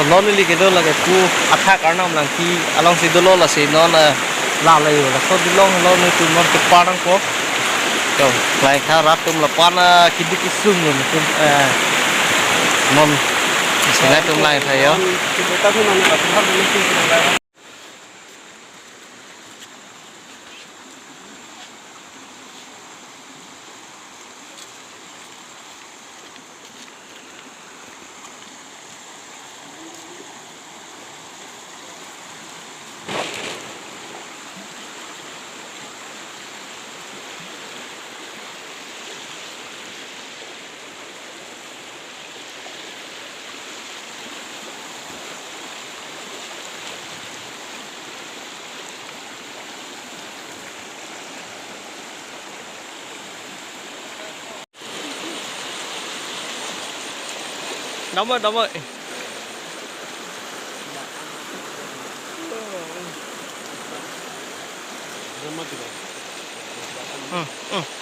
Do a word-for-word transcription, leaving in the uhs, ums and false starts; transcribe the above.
Non neli kedo lake pu athak Arnam Langki alongsi dolo, lasi non, eh, la layo laso dolong lo netum non kepar nangpo. To, lain kha rat atum lapu-an, eh, kedik kesung lo netum, eh, non. Sina tum lain tha yo. Damai, damai. Hmm, hmm.